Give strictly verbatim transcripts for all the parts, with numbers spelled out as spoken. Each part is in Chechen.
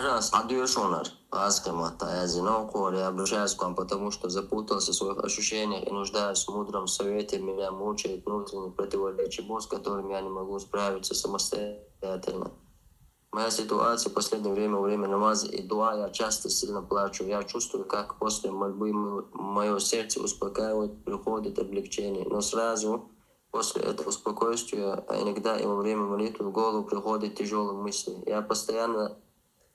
Раз, а дальше у нас. Аз кому-то, я зино, я обращаюсь к вам, потому что запутался в своих ощущениях и нуждаюсь в мудром совете. Меня мучает внутренний противоречие, с которым я не могу справиться самостоятельно. Моя ситуация в последнее время, во время намаза и дуа, я часто сильно плачу. Я чувствую, как после мольбы мое сердце успокаивает, приходит облегчение. Но сразу после этого спокойствия, а иногда и во время молитвы в голову приходят тяжелые мысли. Я постоянно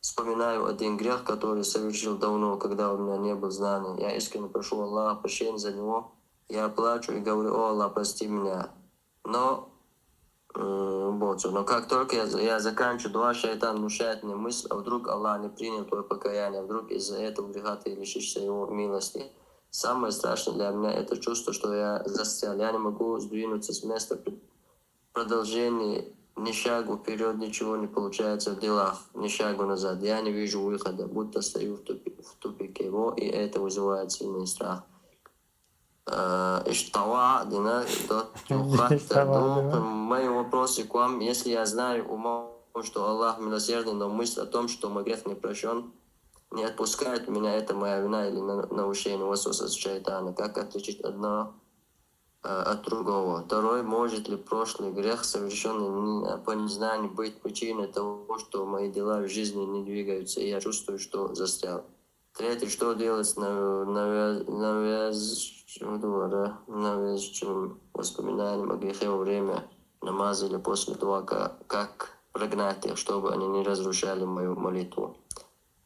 вспоминаю один грех, который совершил давно, когда у меня не было знаний. Я искренне прошу Аллаха прощения за него. Я плачу и говорю: «О Аллах, прости меня». Но э, вот, но как только я, я заканчиваю дуа, шайтан внушает мне мысль: «А вдруг Аллах не принял твое покаяние, а вдруг из-за этого греха ты лишишься его милости?» Самое страшное для меня — это чувство, что я застрял. Я не могу сдвинуться с места. При продолжении ни шагу вперед, ничего не получается в делах, ни шагу назад. Я не вижу выхода, будто стою в тупи-, в тупике. Во, и это вызывает сильный страх. Э, иштава дина, дот, юхат, духом. Мои вопросы к вам: если я знаю умом, что Аллах милосердный, но мысль о том, что мой грех не прощен, не отпускает меня, это моя вина или на-, наущение васваса шайтана? Как отличить одно э, от другого? Второй: может ли прошлый грех, совершенный не-, по незнанию, быть причиной того, что мои дела в жизни не двигаются, и я чувствую, что застрял? Третий: что делать с нав-, навяз-, навязчивым, да, навязчивым воспоминанием о грехе во время намаза или после дуа? Ка-, как прогнать их, чтобы они не разрушали мою молитву?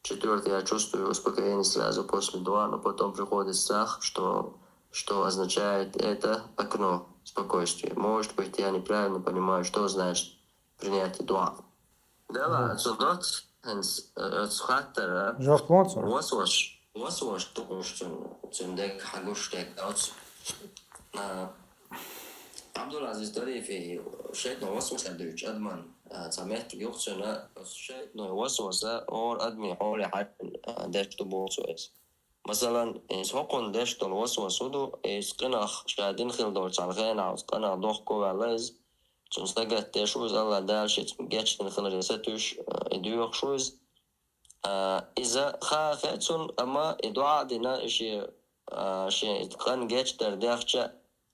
Четвертый: я чувствую успокоение сразу после дуа, но потом приходит страх, что, что означает это окно спокойствия. Может быть, я неправильно понимаю, что значит принятие дуа. Дела, цудот, хэнс, э, цхаттара. Жоп, вон цо. Вос-вос. Вос-вос, тукуш цун, цун дег хагуш дег, оц. А, Абдул-Азиз Тарифи шайтӀан васваса дуьйцу адаман, а, цхьа меттиг юхцуьнан, шайтӀан васваса хӀора адамийн хьоле хьаьжжина, а, деш ду боху цо иза. Масалан, иза хӀокхунна деш долу васвас хӀун ду, иза къинах ша дина хила долчу цхьана хенахь оцу къинах дохко ваьлла иза, цунна сагатдеш ву иза, Аллах Дала шеца гечдина хиларе сатуьйсуш, а, и доьхуш ву иза. А, иза хаа хи цунна, амма и дуӀа а дина, и шен, а, шен и къан гечдар дехча,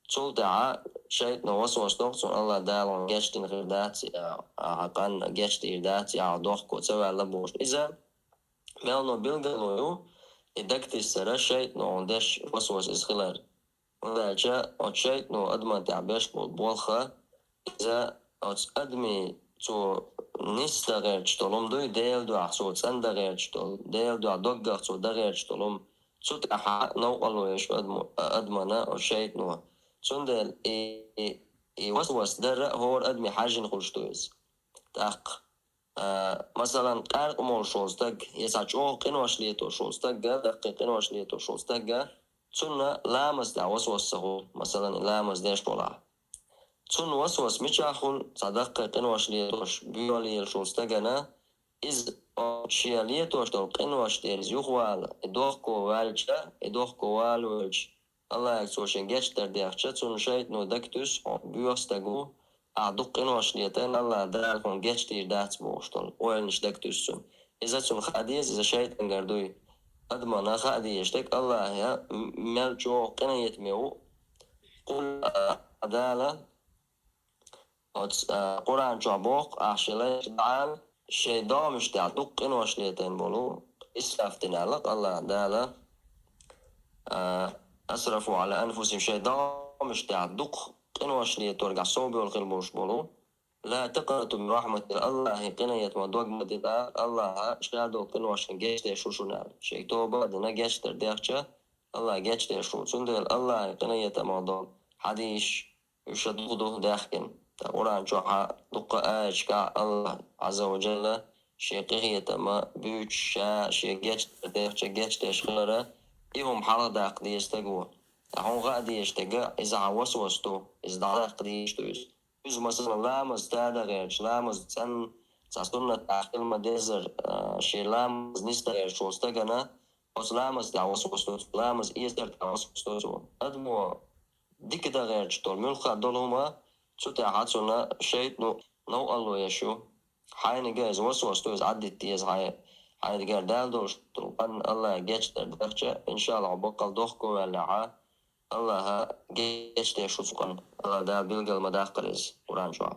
цул тӀаьхьа шайтӀано васвас доху цунна, Аллах Дала хьуна гечдина хир дац, а, а, хьан къан гечдийр дац, а, дохко ца ваьлла бохуш. Иза мелло билгало ю, и дагтиссара шайтӀано хьуна деш васвас иза хилар. ХӀунда аьлча оцу шайтӀано адаман тӀехь беш болу болх, иза оцу адамийн цо нисдан гӀерташ долу хӀума дуй, Делан дуьхьа цо цӀандан гӀерташ долу, Делан дуьхьа доггах цо дан гӀерташ долу хӀума, цу тӀаьхьа новкъарло еш адамо-, адамана оцу шайтӀано. Цундела и, и, и васвас дара а хӀора адаме хьаьжжина хуьлуш ду иза. ТӀаккха А, масалан, къаьркъа молуш волу стаг, я цхьа чӀогӀа къинош летош волу стаг, даккхий къинош летош волу стаг, цунна ламаз тӀехь васвас ца хуьлу, масалан, и ламаз деш волахь. Цунна васвас мичахь хуьлу, цхьа даккхий къинош летош, боьха лелаш волу стагана, иза шен летош долу къинош тӀера иза юхавала, и дохко ваьлча, и дохко вала воьлча, Аллахьага цо шен гечдар дехча, цунна шайтӀано дагатуьйсу, хьо боьха стаг ву, ахь дукха къинош летарна, Аллах Дала хьуна гечдийр дац бохуш долу ойланаш дагатуьйсу цунна. Иза цунна хаа деза, иза шайтӀангара дуй. Адамана хаа дезаш дерг Аллахьа м-, мел чӀогӀа къинхетаме ву. Къул, а, Дала Оцу, а, Къуръан чохь боху, ахь шен лайх бахьана, шайн догӀмаш тӀехь дукха къинош летийна болу, исраф дина аьлла Аллах Дала, а, асрафу Ӏала анфусихим, шайн догӀмаш тӀехь дукха къинош летаргахь совбевлла хила болуш болу. Ла такънату мин рахматилла, Аллахьан къинхетамах дог ма дила, Аллахьа ша долу къиношна гечдеш ву шуна аьлла. Шайга тоба а дина, гечдар дехча, Аллахьа гечдеш ву. Цундела Аллахьан къинхетамах долу хьадисаш Уьш ша дукха ду даьхкина. Ткъа Къуръан чохь дуккха а аяташкахь Аллах Ӏазза ва Джалла шен къинхетама буьйцуш, ша шен гечдар дехча гечдеш хилара, и хӀума хьалха даккха деза стага. Ткъа хьуна хаа дезаш дерг, иза хьан васвас ду, иза дӀадаккха дезаш ду иза. Иза, масалан, ламаз тада гӀерташ, ламаз цӀанна, цхьа суннат ахь хила ма-деззара, а, шен ламаз нисдан гӀерташ волу стагана, оцу ламаз тӀехь васвас ду, ламаз эцар тӀехь васвас ду цо. Адамо дика дан гӀерташ долу муьлхха а долу хӀума, цу тӀехь цунна шайтӀано новкъарло еш ю. Хьайниг иза васвас ду, иза Ӏаддита деза хьайн. Хьайгара Дала долуш долу къан Аллаха гечдар дахча, иншаллахь, баккъал дохко ваьллехьа, Аллаха гечдеш ву цу къан. Аллах Дала билгал ма даккхара иза Къуръан чохь.